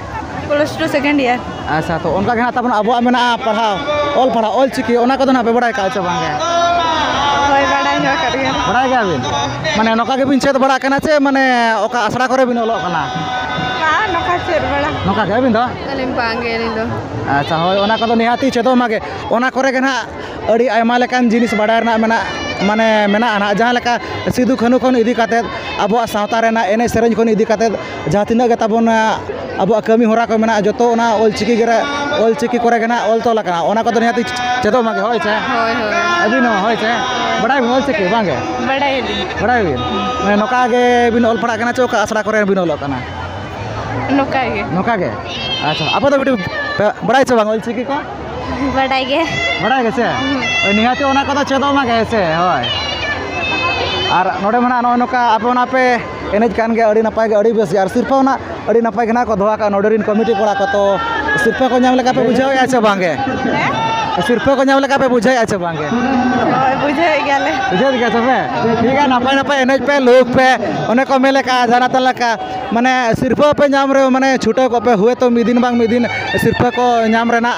Plus two second year. ᱟᱪᱪᱷᱟ, ᱛᱚ ᱚᱱᱠᱟ ᱜᱮ ᱦᱟᱸᱜ ᱛᱟᱵᱚᱱ ᱟᱵᱚᱣᱟᱜ ᱢᱮᱱᱟᱜᱼᱟ ᱯᱟᱲᱦᱟᱣ, ᱚᱞ ᱯᱟᱲᱦᱟᱣ, ᱚᱞ ᱪᱤᱠᱤ, ᱚᱱᱟ ᱠᱚᱫᱚ ᱱᱟᱦᱟᱜ ᱯᱮ ᱵᱟᱲᱟᱭ ᱠᱟᱜᱼᱟ ᱪᱮ ᱵᱟᱝ ᱜᱮ? ᱦᱳᱭ, ᱵᱟᱲᱟᱭ ᱧᱚᱜ ᱟᱠᱟᱫ ᱜᱮᱭᱟ᱾ ᱵᱟᱲᱟᱭ ᱜᱮᱭᱟᱵᱤᱱ? ᱢᱟᱱᱮ ᱱᱚᱝᱠᱟ ᱜᱮᱵᱤᱱ ᱪᱮᱫ ᱵᱟᱲᱟᱜ ᱠᱟᱱᱟ ᱪᱮ ᱢᱟᱱᱮ ᱚᱠᱟ ᱟᱥᱲᱟ ᱠᱚᱨᱮ ᱵᱤᱱ ᱚᱞᱚᱜ ᱠᱟᱱᱟ? ᱵᱟᱝ, ᱱᱚᱝᱠᱟ ᱪᱮᱫ ᱵᱟᱲᱟ᱾ ᱱᱚᱝᱠᱟ ᱜᱮ ᱟᱹᱵᱤᱱ ᱫᱚ? ᱟᱹᱞᱤᱧ ᱵᱟᱝ ᱜᱮ, ᱟᱹᱞᱤᱧ ᱫᱚ᱾ ᱟᱪᱪᱷᱟ, ᱦᱳᱭ, ᱚᱱᱟ ᱠᱚᱫᱚ ᱱᱤᱦᱟᱹᱛᱤ ᱪᱮᱫᱚᱜ ᱢᱟᱜᱮ᱾ ᱚᱱᱟ ᱠᱚᱨᱮ ᱜᱮ ᱱᱟᱦᱟᱜ ᱟᱹᱰᱤ ᱟᱭᱢᱟ ᱞᱮᱠᱟᱱ ᱡᱤᱱᱤᱥ ᱵᱟᱰᱟᱭ ᱨᱮᱱᱟᱜ ᱢᱮᱱᱟᱜ, ᱢᱟᱱᱮ ᱢᱮᱱᱟᱜᱼᱟ ᱱᱟᱦᱟᱜ, ᱡᱟᱦᱟᱸ ᱞᱮᱠᱟ ᱥᱤᱫᱩ ᱠᱟᱹᱱᱦᱩ ᱠᱷᱚᱱ ᱤᱫᱤ ᱠᱟᱛᱮᱫ ᱟᱵᱚᱣᱟᱜ ᱥᱟᱶᱛᱟ ᱨᱮᱱᱟᱜ ᱮᱱᱮᱡ ᱥᱮᱨᱮᱧ ᱠᱷᱚᱱ ᱤᱫᱤ ᱠᱟᱛᱮᱫ ᱡᱟᱦᱟᱸ ᱛᱤᱱᱟᱹᱜ ᱜᱮ ᱛᱟᱵᱚᱱ, ᱟᱵᱚᱣᱟᱜ ᱠᱟᱹᱢᱤ ᱦᱚᱨᱟ ᱠᱚ ᱢᱮᱱᱟᱜᱼᱟ, ᱡᱚᱛᱚ ᱚᱱᱟ ᱚᱞ ᱪᱤᱠᱤ ᱜᱮ ᱨᱮ, ᱚᱞ ᱪᱤᱠᱤ ᱠᱚᱨᱮ ᱜᱮ ᱱᱟᱦᱟᱜ ᱚᱞ ᱛᱚᱞ ᱟᱠᱟᱱᱟ᱾ ᱚᱱᱟ ᱠᱚᱫᱚ ᱱᱤᱦᱟᱹᱛᱤ ᱪᱮᱫᱚᱜ ᱢᱟᱜᱮ, ᱦᱳᱭ ᱥᱮ? ᱦᱳᱭ, ᱦᱳᱭ᱾ ᱟᱹᱵᱤᱱ ᱦᱚᱸ, ᱦᱳᱭ ᱥᱮ? ᱵᱟᱲᱟᱭ ᱵᱤᱱ ᱚᱞ ᱪᱤᱠᱤ, ᱵᱟᱝ ᱜᱮ? ᱵᱟᱲᱟᱭᱟᱞᱤᱧ᱾ ᱵᱟᱲᱟᱭ ᱵᱤᱱ? ᱢᱟᱱᱮ ᱱᱚᱝᱠᱟ ᱜᱮ ᱵᱤᱱ ᱚᱞ ᱯᱟᱲᱦᱟᱜ ᱠᱟᱱᱟ ᱪᱮ ᱚᱠᱟ ᱟᱥᱲᱟ ᱠᱚᱨᱮ ᱵᱤᱱ ᱚᱞᱚᱜ ᱠᱟᱱᱟ? ᱱᱚᱝᱠᱟ ᱜᱮ᱾ ᱱᱚᱝᱠᱟ ᱜᱮ? ᱟᱪᱪᱷᱟ, ᱟᱯᱮ ᱫᱚ ᱵᱤᱴᱤ ᱯᱮ ᱵᱟᱲᱟᱭ ᱪᱮ ᱵᱟᱝ ᱚᱞ ᱪᱤᱠᱤ ᱠᱚ? ᱵᱟᱰᱟᱭ ᱜᱮ᱾ ᱵᱟᱰᱟᱭ ᱜᱮ ᱥᱮ? ᱦᱩᱸ᱾ ᱦᱳᱭ, ᱱᱤᱦᱟᱹᱛᱤ ᱚᱱᱟ ᱠᱚᱫᱚ ᱪᱮᱫᱚᱜ ᱢᱟ ᱜᱮ ᱥᱮ, ᱦᱳᱭ᱾ ᱟᱨ ᱱᱚᱰᱮ ᱢᱟ ᱱᱟᱜ ᱱᱚᱜᱼᱚᱭ ᱱᱚᱝᱠᱟ ᱟᱯᱮ ᱚᱱᱟ ᱯᱮ ᱮᱱᱮᱡ ᱠᱟᱱ ᱜᱮᱭᱟ, ᱟᱹᱰᱤ ᱱᱟᱯᱟᱭ ᱜᱮ, ᱟᱹᱰᱤ ᱵᱮᱥ ᱜᱮ᱾ ᱟᱨ ᱥᱤᱨᱯᱟᱹ ᱦᱚᱸ ᱱᱟᱜ ᱟᱹᱰᱤ ᱱᱟᱯᱟᱭ ᱜᱮ ᱱᱟᱜ ᱠᱚ ᱫᱚᱦᱚ ᱟᱠᱟᱫᱼᱟ ᱱᱚᱰᱮ ᱨᱮᱱ ᱠᱚᱢᱤᱴᱤ ᱠᱚᱲᱟ ᱠᱚ᱾ ᱛᱚ ᱥᱤᱨᱯᱟᱹ ᱠᱚ ᱧᱟᱢ ᱞᱮᱠᱟ ᱯᱮ ᱵᱩᱡᱷᱟᱹᱣᱮᱫᱼᱟ ᱪᱮ ᱵᱟᱝ ᱜᱮ? ᱦᱮᱸ? ᱥᱤᱨᱯᱟᱹ ᱠᱚ ᱧᱟᱢ ᱞᱮᱠᱟ ᱯᱮ ᱵᱩᱡᱷᱟᱹᱣᱮᱫᱼᱟ ᱪᱮ ᱵᱟᱝ ᱜᱮ? ᱦᱳᱭ, ᱵᱩᱡᱷᱟᱹᱣᱮᱫ ᱜᱮᱭᱟᱞᱮ᱾ ᱵᱩᱡᱷᱟᱹᱣᱮᱫ ᱜᱮᱭᱟ ᱥᱮ ᱯᱮ? ᱴᱷᱤᱠ ᱜᱮᱭᱟ, ᱱᱟᱯᱟᱭ ᱱᱟᱯᱟᱭ ᱮᱱᱮᱡ ᱯᱮ, ᱞᱩᱦᱩᱠ ᱯᱮ, ᱚᱱᱮ ᱠᱚ ᱢᱮᱱ ᱞᱮᱠᱟ, ᱡᱟᱦᱟᱱᱟᱜ ᱞᱮᱠᱟ, ᱢᱟᱱᱮ ᱥᱤᱨᱯᱟᱹ ᱯᱮ ᱧᱟᱢ ᱨᱮᱦᱚᱸ, ᱢᱟᱱᱮ ᱪᱷᱩᱴᱟᱹᱣ ᱠᱚᱜ ᱯᱮ, ᱦᱳᱭᱛᱳ ᱢᱤᱫ ᱫᱤᱱ ᱵᱟᱝ ᱢᱤᱫ ᱫᱤᱱ ᱥᱤᱨᱯᱟᱹ ᱠᱚ ᱧᱟᱢ ᱨᱮᱱᱟᱜ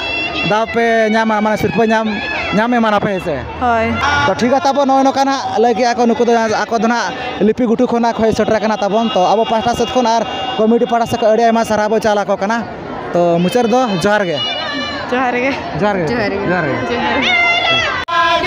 ᱫᱟᱣ ᱯᱮ ᱧᱟᱢᱟ, ᱢᱟᱱᱮ ᱥᱤᱨᱯᱟᱹ ᱧᱟᱢ, ᱧᱟᱢ ᱮᱢᱟᱱᱟᱯᱮ, ᱦᱮᱸ ᱥᱮ? ᱦᱳᱭ᱾ ᱛᱚ ᱴᱷᱤᱠ ᱜᱮᱭᱟ, ᱛᱟᱵᱚᱱ ᱱᱚᱜᱼᱚᱭ ᱱᱚᱝᱠᱟ ᱱᱟᱜ ᱞᱟᱹᱭ ᱠᱮᱜᱼᱟ ᱠᱚ, ᱱᱩᱠᱩ ᱫᱚ, ᱟᱠᱚ ᱫᱚ ᱱᱟᱜ ᱞᱤᱯᱤ ᱜᱷᱩᱴᱩ ᱠᱷᱚᱱᱟᱜ ᱠᱚ ᱦᱮᱡ ᱥᱮᱴᱮᱨ ᱟᱠᱟᱱᱟ ᱛᱟᱵᱚᱱ᱾ ᱛᱚ ᱟᱵᱚ ᱯᱟᱦᱴᱟ ᱥᱮᱫ ᱠᱷᱚᱱ ᱟᱨ ᱠᱚᱢᱤᱴᱤ ᱯᱟᱦᱴᱟ ᱥᱮᱫ ᱠᱷᱚᱱ ᱟᱹᱰᱤ ᱟᱭᱢᱟ ᱥᱟᱨᱦᱟᱣ ᱵᱚᱱ ᱪᱟᱞ ᱟᱠᱚ ᱠᱟᱱᱟ᱾ ᱛᱚ ᱢᱩᱪᱟᱹᱫ ᱨᱮᱫᱚ ᱡᱚᱦᱟᱨ ᱜᱮ᱾ ᱡᱚᱦᱟᱨ ᱜᱮ᱾ ᱡᱚᱦᱟᱨ ᱜᱮ᱾ ᱡᱚᱦᱟᱨ ᱜᱮ᱾ ᱡᱚᱦᱟᱨ ᱜᱮ᱾ ᱡᱚᱦᱟᱨ ᱜᱮ᱾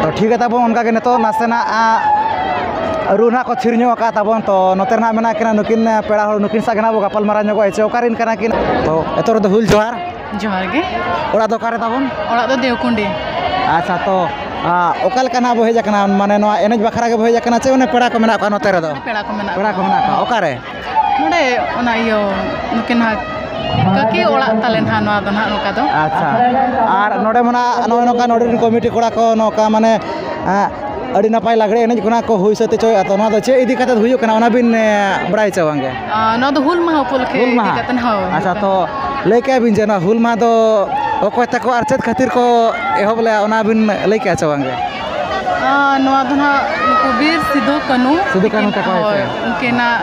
ᱛᱚ ᱴᱷᱤᱠ ᱜᱮᱭᱟ ᱛᱟᱵᱚᱱ, ᱚᱱᱠᱟ ᱜᱮ ᱱᱤᱛᱚᱜ ᱱᱟᱥᱮᱱᱟᱜ, ᱟ, ᱨᱩ ᱱᱟᱦᱟᱜ ᱠᱚ ᱛᱷᱤᱨ ᱧᱚᱜ ᱟᱠᱟᱫ ᱛᱟᱵᱚᱱ᱾ ᱛᱚ ᱱᱚᱛᱮ ᱨᱮ ᱱᱟᱦᱟᱜ ᱢᱮᱱᱟᱜ ᱠᱤᱱᱟ ᱱᱩᱠᱤᱱ, ᱟ, ᱯᱮᱲᱟ ᱦᱚᱲ, ᱱᱩᱠᱤᱱ ᱥᱟᱶ ᱜᱮ ᱱᱟᱦᱟᱜ ᱵᱚ ᱜᱟᱯᱟᱞ ᱢᱟᱨᱟᱣ ᱧᱚᱜᱚᱜᱼᱟ᱾ ᱪᱮ ᱚᱠᱟ ᱨᱮᱱ ᱠᱟᱱᱟ ᱠᱤᱱ? ᱛᱚ ᱮᱛᱚᱦᱚᱵ ᱨᱮᱫᱚ ᱦᱩᱞ ᱡᱚᱦᱟᱨ᱾ ᱡᱚᱦᱟᱨ ᱜᱮ᱾ ᱚᱲᱟᱜ ᱫᱚ ᱚᱠᱟ ᱨᱮ ᱛᱟᱵᱚᱱ? ᱚᱲᱟᱜ ᱫᱚ ᱫᱮᱣᱠᱩᱱᱰᱤ᱾ ᱟᱪᱪᱷᱟ, ᱛᱚ, ᱟ, ᱚᱠᱟ ᱞᱮᱠᱟ ᱱᱟᱦᱟᱜ ᱵᱚ ᱦᱮᱡ ᱟᱠᱟᱱᱟ? ᱢᱟᱱᱮ ᱱᱚᱣᱟ ᱮᱱᱮᱡ ᱵᱟᱠᱷᱨᱟ ᱜᱮᱵᱚ ᱦᱮᱡ ᱟᱠᱟᱱᱟ ᱪᱮ ᱚᱱᱮ ᱯᱮᱲᱟ ᱠᱚ ᱢᱮᱱᱟᱜ ᱠᱚᱣᱟ ᱱᱚᱛᱮ ᱨᱮᱫᱚ? ᱯᱮᱲᱟ ᱠᱚ ᱢᱮᱱᱟᱜ ᱯᱮᱲᱟ ᱠᱚ ᱠᱚᱣᱟ᱾ ᱢᱮᱱᱟᱜ ᱠᱚᱣᱟ᱾ ᱚᱠᱟ ᱨᱮ? ᱱᱚᱰᱮ ᱚᱱᱟ ᱤᱭᱟᱹ ᱱᱩᱠᱤᱱ ᱦᱟᱸᱜ ᱠᱟᱹᱠᱤ ᱚᱲᱟᱜ ᱛᱟᱞᱮ ᱱᱟᱦᱟᱜ ᱱᱚᱣᱟ ᱫᱚ ᱱᱟᱦᱟᱜ ᱱᱚᱝᱠᱟ ᱫᱚ᱾ ᱟᱪᱪᱷᱟ, ᱟᱨ ᱱᱚᱰᱮ ᱢᱟ ᱱᱟᱦᱟᱜ ᱱᱚᱜᱼᱚᱭ ᱱᱚᱝᱠᱟ ᱱᱚᱰᱮ ᱨᱮᱱ ᱠᱚᱢᱤᱴᱤ ᱠᱚᱲᱟ ᱠᱚ ᱱᱚᱝᱠᱟ ᱢᱟᱱᱮ, ᱮᱸ, ᱟᱹᱰᱤ ᱱᱟᱯᱟᱭ ᱞᱟᱜᱽᱲᱮ ᱮᱱᱮᱡ ᱠᱷᱚᱱᱟᱜ ᱠᱚ ᱦᱩᱭ ᱥᱟᱹᱛ ᱦᱚᱪᱚᱭᱮᱫᱼᱟ, ᱛᱚ ᱱᱚᱣᱟ ᱫᱚ ᱪᱮᱫ ᱤᱫᱤ ᱠᱟᱛᱮ ᱦᱩᱭᱩᱜ ᱠᱟᱱᱟ ᱚᱱᱟ ᱵᱤᱱ, ᱮᱸ, ᱵᱟᱲᱟᱭ ᱦᱚᱪᱚ ᱵᱟᱝ ᱜᱮ? ᱟᱸ, ᱱᱚᱣᱟ ᱫᱚ ᱦᱩᱞ ᱢᱟᱦᱟ ᱩᱯᱚᱞᱚᱠᱠᱷᱮ ᱦᱩᱞ ᱤᱫᱤ ᱢᱟᱦᱟ? ᱠᱟᱛᱮ ᱱᱟᱦᱟᱜ ᱦᱳᱭ᱾ ᱟᱪᱪᱷᱟ, ᱛᱚ ᱞᱟᱹᱭ ᱠᱮᱜᱼᱟ ᱵᱤᱱ ᱡᱮ ᱱᱚᱣᱟ ᱦᱩᱞ ᱢᱟᱦᱟ ᱫᱚ ᱚᱠᱚᱭ ᱛᱟᱠᱚ ᱟᱨ ᱪᱮᱫ ᱠᱷᱟᱹᱛᱤᱨ ᱠᱚ ᱮᱦᱚᱵ ᱞᱮᱜᱼᱟ ᱚᱱᱟ ᱵᱤᱱ ᱞᱟᱹᱭ ᱠᱮᱜᱼᱟ ᱪᱮ ᱵᱟᱝ ᱜᱮ? ᱟᱸ, ᱱᱚᱣᱟ ᱫᱚ ᱱᱟᱦᱟᱜ ᱱᱩᱠᱩ ᱵᱤᱨ ᱥᱤᱫᱩ ᱠᱟᱹᱱᱩ ᱥᱤᱫᱩ ᱠᱟᱹᱱᱩ ᱛᱟᱹᱠᱤᱱ, ᱛᱟᱠᱚ, ᱦᱳᱭ, ᱦᱮᱸ ᱥᱮ? ᱩᱱᱠᱤᱱᱟᱜ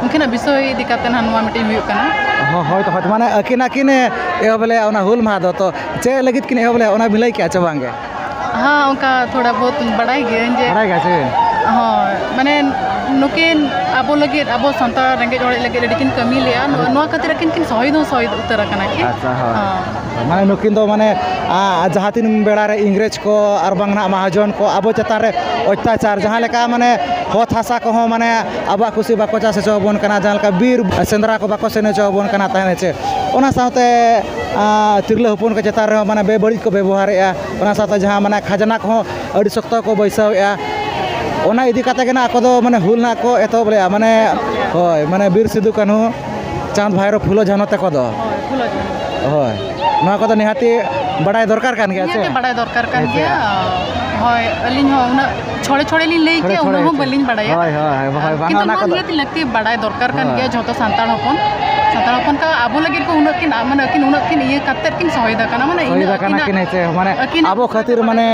ᱩᱱᱠᱤᱱᱟᱜ ᱵᱤᱥᱚᱭ ᱤᱫᱤ ᱠᱟᱛᱮ ᱱᱟᱦᱟᱜ ᱱᱚᱣᱟ ᱢᱤᱫᱴᱤᱡ ᱦᱩᱭᱩᱜ ᱠᱟᱱᱟ᱾ ᱦᱚᱸ, ᱦᱳᱭ ᱛᱚ, ᱦᱳᱭ ᱛᱚ, ᱢᱟᱱᱮ ᱟᱹᱠᱤᱱ, ᱟᱹᱠᱤᱱ ᱮᱦᱚᱵ ᱞᱮᱫᱼᱟ ᱚᱱᱟ ᱦᱩᱞ ᱢᱟᱦᱟ ᱫᱚ, ᱛᱚ ᱪᱮᱫ ᱞᱟᱹᱜᱤᱫ ᱠᱤᱱ ᱮᱦᱚᱵ ᱞᱮᱫᱼᱟ ᱚᱱᱟ ᱵᱤᱱ ᱞᱟᱹᱭ ᱠᱮᱜᱼᱟ ᱪᱮ ᱵᱟᱝ ᱜᱮ? ᱦᱮᱸ, ᱚᱱᱠᱟ ᱛᱷᱚᱲᱟ ᱵᱚᱦᱩᱛ ᱵᱟᱲᱟᱭ ᱜᱤᱭᱟᱹᱧ ᱡᱮ ᱵᱟᱲᱟᱭ ᱜᱮᱭᱟ ᱥᱮ? ᱦᱳᱭ, ᱢᱟᱱᱮ ᱱᱩᱠᱤᱱ ᱟᱵᱚ ᱞᱟᱹᱜᱤᱫ, ᱟᱵᱚ ᱥᱟᱱᱛᱟᱲ ᱨᱮᱸᱜᱮᱡ ᱚᱨᱮᱡ ᱞᱟᱹᱜᱤᱫ ᱟᱹᱰᱤ ᱠᱤᱱ ᱠᱟᱹᱢᱤ ᱞᱮᱜᱼᱟ᱾ ᱱᱚᱣᱟ, ᱱᱚᱣᱟ ᱠᱷᱟᱹᱛᱤᱨ ᱟᱹᱠᱤᱱ ᱠᱤᱱ ᱥᱚᱦᱤᱫ ᱦᱚᱸ ᱥᱚᱦᱤᱫ ᱩᱛᱟᱹᱨ ᱟᱠᱟᱱᱟ ᱠᱤᱱ᱾ ᱟᱪᱪᱷᱟ, ᱦᱳᱭ᱾ ᱦᱮᱸ᱾ ᱢᱟᱱᱮ ᱱᱩᱠᱤᱱ ᱫᱚ ᱢᱟᱱᱮ, ᱟ, ᱡᱟᱦᱟᱸ ᱛᱤᱱ ᱵᱮᱲᱟ ᱨᱮ ᱤᱝᱨᱮᱡᱽ ᱠᱚ ᱟᱨ ᱵᱟᱝ ᱱᱟᱦᱟᱜ ᱢᱟᱦᱟᱡᱚᱱ ᱠᱚ ᱟᱵᱚ ᱪᱮᱛᱟᱱ ᱨᱮ ᱚᱛᱛᱟᱪᱟᱨ, ᱡᱟᱦᱟᱸ ᱞᱮᱠᱟ ᱢᱟᱱᱮ ᱚᱛ ᱦᱟᱥᱟ ᱠᱚᱦᱚᱸ ᱢᱟᱱᱮ ᱟᱵᱚᱣᱟᱜ ᱠᱩᱥᱤ ᱵᱟᱠᱚ ᱪᱟᱥ ᱦᱚᱪᱚ ᱟᱵᱚᱱ ᱠᱟᱱᱟ, ᱡᱟᱦᱟᱸ ᱞᱮᱠᱟ ᱵᱤᱨ ᱥᱮᱸᱫᱽᱨᱟ ᱠᱚ ᱵᱟᱠᱚ ᱥᱮᱱ ᱦᱚᱪᱚ ᱟᱵᱚᱱ ᱠᱟᱱᱟ ᱛᱟᱦᱮᱸ ᱪᱮ, ᱚᱱᱟ ᱥᱟᱶᱛᱮ, ᱟ, ᱛᱤᱨᱞᱟᱹ ᱦᱚᱯᱚᱱ ᱠᱚ ᱪᱮᱛᱟᱱ ᱨᱮᱦᱚᱸ ᱢᱟᱱᱮ ᱵᱮᱵᱟᱹᱲᱤᱡ ᱠᱚ ᱵᱮᱵᱚᱦᱟᱨᱮᱫᱼᱟ᱾ ᱚᱱᱟ ᱥᱟᱶᱛᱮ ᱡᱟᱦᱟᱸ ᱢᱟᱱᱮ ᱠᱷᱟᱡᱽᱱᱟ ᱠᱚᱦᱚᱸ ᱟᱹᱰᱤ ᱥᱚᱠᱛᱚ ᱠᱚ ᱵᱟᱹᱭᱥᱟᱹᱣᱮᱫᱼᱟ᱾ ᱚᱱᱟ ᱤᱫᱤ ᱠᱟᱛᱮ ᱜᱮ ᱱᱟᱜ ᱟᱠᱚ ᱫᱚ ᱢᱟᱱᱮ ᱦᱩᱞ ᱱᱟᱜ ᱠᱚ ᱮᱛᱚᱦᱚᱵ ᱞᱮᱫᱼᱟ, ᱢᱟᱱᱮ, ᱦᱳᱭ, ᱢᱟᱱᱮ ᱵᱤᱨ ᱥᱤᱫᱩ ᱠᱟᱹᱱᱦᱩ, ᱪᱟᱸᱫᱽ ᱵᱷᱟᱭᱨᱳ, ᱯᱷᱩᱞᱳ ᱡᱷᱟᱱᱳ ᱛᱟᱠᱚ ᱫᱚ᱾ ᱦᱳᱭ, ᱯᱷᱩᱞᱳ ᱡᱷᱟᱱᱳ᱾ ᱦᱳᱭ, ᱱᱚᱣᱟ ᱠᱚᱫᱚ ᱱᱤᱦᱟᱹᱛᱤ ᱵᱟᱲᱟᱭ ᱫᱚᱨᱠᱟᱨ ᱠᱟᱱ ᱜᱮᱭᱟ ᱥᱮ? ᱱᱤᱦᱟᱹᱛᱤ ᱵᱟᱲᱟᱭ ᱫᱚᱨᱠᱟᱨ ᱠᱟᱱ ᱦᱮᱸ ᱥᱮ? ᱜᱮᱭᱟ᱾ ᱦᱳᱭ, ᱟᱹᱞᱤᱧ ᱦᱚᱸ ᱩᱱᱟᱹᱜ ᱪᱷᱚᱲᱮ ᱪᱷᱚᱲᱮ ᱞᱤᱧ ᱞᱟᱹᱭ ᱪᱷᱚᱲᱮ ᱠᱮᱭᱟ, ᱪᱷᱚᱲᱮ ᱩᱱᱟᱹᱜ ᱦᱚᱸ ᱪᱮ? ᱵᱟᱹᱞᱤᱧ ᱵᱟᱲᱟᱭᱟ᱾ ᱦᱳᱭ, ᱦᱳᱭ, ᱦᱳᱭ, ᱵᱟᱝᱟ, ᱠᱤᱱᱛᱩ ᱚᱱᱟ ᱱᱚᱣᱟ ᱠᱚᱫᱚ ᱱᱤᱦᱟᱹᱛᱤ ᱞᱟᱹᱠᱛᱤ ᱵᱟᱲᱟᱭ ᱫᱚᱨᱠᱟᱨ ᱠᱟᱱ ᱦᱳᱭ᱾ ᱜᱮᱭᱟ ᱡᱷᱚᱛᱚ ᱥᱟᱱᱛᱟᱲ ᱦᱚᱯᱚᱱ᱾ ᱥᱟᱱᱛᱟᱲ ᱦᱚᱯᱚᱱ ᱠᱚ ᱟᱵᱚ ᱞᱟᱹᱜᱤᱫ ᱠᱚ ᱩᱱᱟᱹᱜ ᱠᱤᱱ, ᱢᱟᱱᱮ ᱟᱹᱠᱤᱱ ᱩᱱᱟᱹᱜ ᱠᱤᱱ ᱤᱭᱟᱹ ᱠᱟᱛᱮᱫ ᱠᱤᱱ ᱥᱚᱦᱤᱫ ᱟᱠᱟᱱᱟ, ᱢᱟᱱᱮ ᱥᱚᱦᱤᱫ ᱤᱱᱟᱹᱜ ᱟᱠᱟᱱᱟ ᱟᱹᱠᱤᱱᱟᱜ ᱠᱤᱱ, ᱦᱮᱸ ᱪᱮ? ᱢᱟᱱᱮ ᱟᱹᱠᱤᱱᱟᱜ ᱟᱵᱚ ᱠᱷᱟᱹᱛᱤᱨ, ᱢᱟᱱᱮ,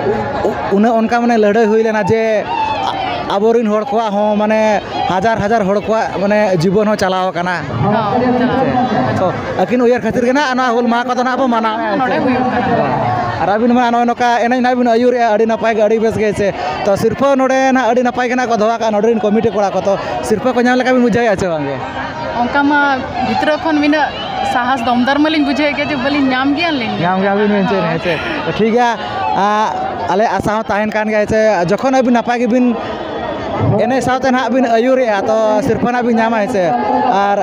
ᱩ-, ᱩ-, ᱩᱱᱟᱹᱜ ᱚᱱᱠᱟ, ᱢᱟᱱᱮ, ᱞᱟᱹᱲᱦᱟᱹᱭ ᱦᱩᱭ ᱞᱮᱱᱟ ᱡᱮ ᱟ-, ᱟᱵᱚᱨᱤᱱ ᱦᱚᱲ ᱠᱚᱣᱟᱜ ᱦᱚᱸ, ᱢᱟᱱᱮ, ᱦᱟᱡᱟᱨ ᱦᱟᱡᱟᱨ ᱦᱚᱲ ᱠᱚᱣᱟᱜ, ᱢᱟᱱᱮ, ᱡᱤᱵᱚᱱ ᱦᱚᱸ ᱪᱟᱞᱟᱣ ᱟᱠᱟᱱᱟ᱾ ᱦᱚᱸ, ᱪᱟᱞᱟᱣ ᱟᱠᱟᱱᱟ᱾ ᱛᱚ, ᱟᱹᱠᱤᱱ ᱩᱭᱦᱟᱹᱨ ᱠᱷᱟᱹᱛᱤᱨ ᱜᱮ ᱱᱟᱜ ᱱᱚᱣᱟ ᱦᱩᱞ ᱢᱟᱦᱟ ᱠᱚᱫᱚ ᱱᱟᱜ ᱵᱚ ᱢᱟᱱᱟᱣᱮᱫᱼᱟ᱾ ᱱᱚᱰᱮ ᱦᱩᱭᱩᱜ ᱠᱟᱱᱟ᱾ ᱟᱨ ᱟᱹᱵᱤᱱ ᱢᱟ ᱱᱚᱜᱼᱚᱭ ᱱᱚᱝᱠᱟ ᱮᱱᱮᱡ ᱱᱟᱜ ᱵᱤᱱ ᱟᱹᱭᱩᱨᱮᱫᱼᱟ, ᱟᱹᱰᱤ ᱱᱟᱯᱟᱭ ᱜᱮ, ᱟᱹᱰᱤ ᱵᱮᱥ ᱜᱮ, ᱦᱮᱸ ᱪᱮ? ᱛᱚ, ᱥᱤᱨᱯᱟᱹ ᱱᱚᱰᱮ ᱱᱟᱜ ᱟᱹᱰᱤ ᱱᱟᱯᱟᱭ ᱜᱮ ᱱᱟᱜ ᱠᱚ ᱫᱚᱦᱚ ᱟᱠᱟᱫᱼᱟ ᱱᱚᱰᱮ ᱨᱮᱱ ᱠᱚᱢᱤᱴᱤ ᱠᱚᱲᱟ ᱠᱚ᱾ ᱛᱚ, ᱥᱤᱨᱯᱟᱹ ᱠᱚ ᱧᱟᱢ ᱞᱮᱠᱟ ᱵᱤᱱ ᱵᱩᱡᱷᱟᱹᱣᱮᱫᱼᱟ ᱪᱮ ᱵᱟᱝ ᱜᱮ? ᱚᱱᱠᱟ ᱢᱟ ᱵᱷᱤᱛᱨᱤ ᱠᱷᱚᱱ ᱢᱤᱱᱟᱹᱜ ᱥᱟᱦᱟᱥ ᱫᱚᱢᱫᱟᱨ ᱢᱟᱞᱤᱧ ᱵᱩᱡᱷᱟᱹᱣᱮᱫ ᱜᱮᱭᱟ ᱡᱮ ᱵᱟᱹᱞᱤᱧ ᱧᱟᱢ ᱜᱮᱭᱟ ᱞᱤᱧ᱾ ᱧᱟᱢ ᱜᱮᱭᱟ ᱵᱤᱱ ᱢᱮᱱᱛᱮ, ᱦᱳᱭ᱾ ᱦᱮᱸ ᱪᱮ? ᱛᱚ, ᱴᱷᱤᱠ ᱜᱮᱭᱟ᱾ ᱟ, ᱟᱞᱮ ᱟᱥᱟ ᱦᱚᱸ ᱛᱟᱦᱮᱱ ᱠᱟᱱ ᱜᱮᱭᱟ ᱡᱮ ᱡᱚᱠᱷᱚᱱ ᱟᱹᱵᱤᱱ ᱱᱟᱯᱟᱭ ᱜᱮᱵᱤᱱ ᱮᱱᱮᱡ ᱥᱟᱶᱛᱮ ᱱᱟᱦᱟᱜ ᱵᱤᱱ ᱟᱹᱭᱩᱨᱮᱜᱼᱟ, ᱛᱚ ᱥᱤᱨᱯᱟᱹ ᱱᱟᱦᱟᱜ ᱵᱤᱱ ᱧᱟᱢᱟ, ᱦᱮᱸ ᱥᱮ? ᱟᱨ